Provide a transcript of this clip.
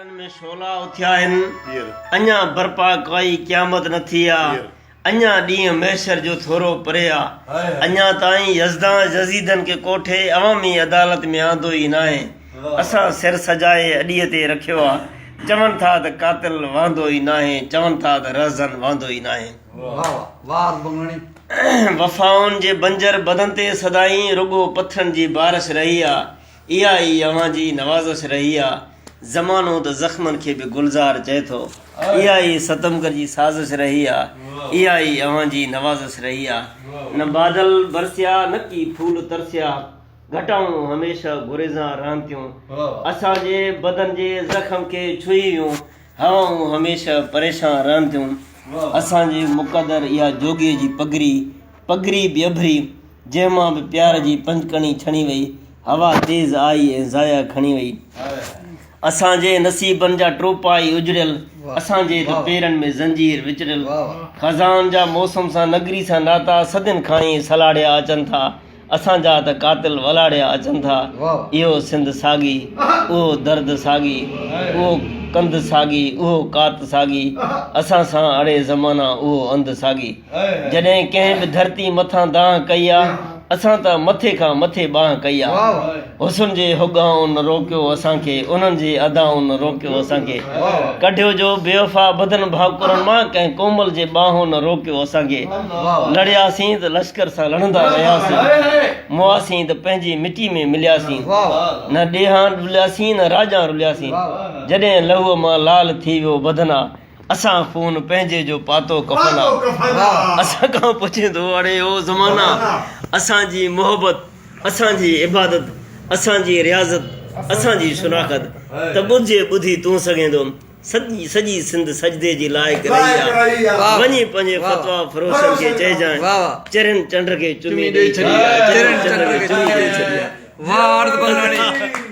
دلن ۾ شعلا اٿيا آهن، اڃا برپا ڪائي قيامت نه ٿي آ، اڃا ڏينهن محشر جو ٿورو پري آ، اڃا تائين يزدان يزيدن کي ڪوٺي عوامي عدالت ۾ آندو ئي ناهي، اسان سر سجائي اڏيء تي رکيو آ، چون ٿا ته قاتل واندو ئي ناهي، چون ٿا ته رهزن واندو ئي ناهي. وفائن جي بنجر بدن تي سدائين رڳو پٿرن جي بارش رهي آ، اها ئي اوهان جي نوازش رهي آ. زمانو ته زخمن کي به گلزار چئي ٿو. اها ئي ستمگر جي سازش رهي آ. اها ئي اوهان جي نوازش رهي آ. نه بادل برسيا نه ڪي ڦول ترسيا. گهٽائون هميشه گريزان رهن ٿيون. اسان جي بدن جي زخم کي ڇهي ويون. هوائون هميشه پريشان رهن ٿيون. اسان جي مقدر اها جوڳيء جي پگهري، پگهري به اڀري. جنهن مان به پيار جي پنجڪڻي ڇڻي وئي، هوا تيز آئي ۽ ضايع کڻي وئي. اسان جي نصيبن جا ٽوپا ئي اجڙيل، اسان جي ته پيرن ۾ زنجير وچڙيل. خزان جا موسم سان نگري سان ناتا صدين کان ئي سلهاڙيا اچن ٿا. اسان جا ته قاتل ولاڙيا اچن ٿا. اهو سنڌ ساڳي، اهو درد ساڳي، اهو ڪنڌ ساڳي، اهو ڪات ساڳي، اسان سان اڙي زمانا اهو انڌ ساڳي. جڏهن ڪنهن به ڌرتي مٿان دانهن ڪئي آ، اسان ته مٿي کان مٿي ٻانهن ڪئي آ. حسن جي هڳائن نه روڪيو اسان کي، انهن جي ادائن نه روڪيو اسان کي. ڪڍيو جو بيوفا بدن ڀاڪرن مان، ڪنهن ڪومل جي ٻانهن نه روڪيو اسان کي. لڙياسين ته لشڪر سان لڙندا رهياسين، مئاسين ته پنهنجي مٽي ۾ ملياسين. نه ڏيهان ڏلياسين نه راڄان رلياسين، جڏهن لهوء مان لال ٿي ويو بدن آ. اسان خون پنهنجي جو پاتو ڪفن آ. اسان کان پڇين ٿو اڙي او زمانا اسان جي محبت اسان جي عبادت اسان جي رياضت اسان جي شناخت ته ٻڌجي ٻڌي تون سگهين ٿو سڄي سڄي سنڌ سجدي جي لائق رهي آ وڃي پنهنجي فتويٰ فروشن کي چئجانء چرين چنڊ کي چمي ڏئي ڇڏي آ چرين چنڊ کي چمي ڏئي ڇڏي آ.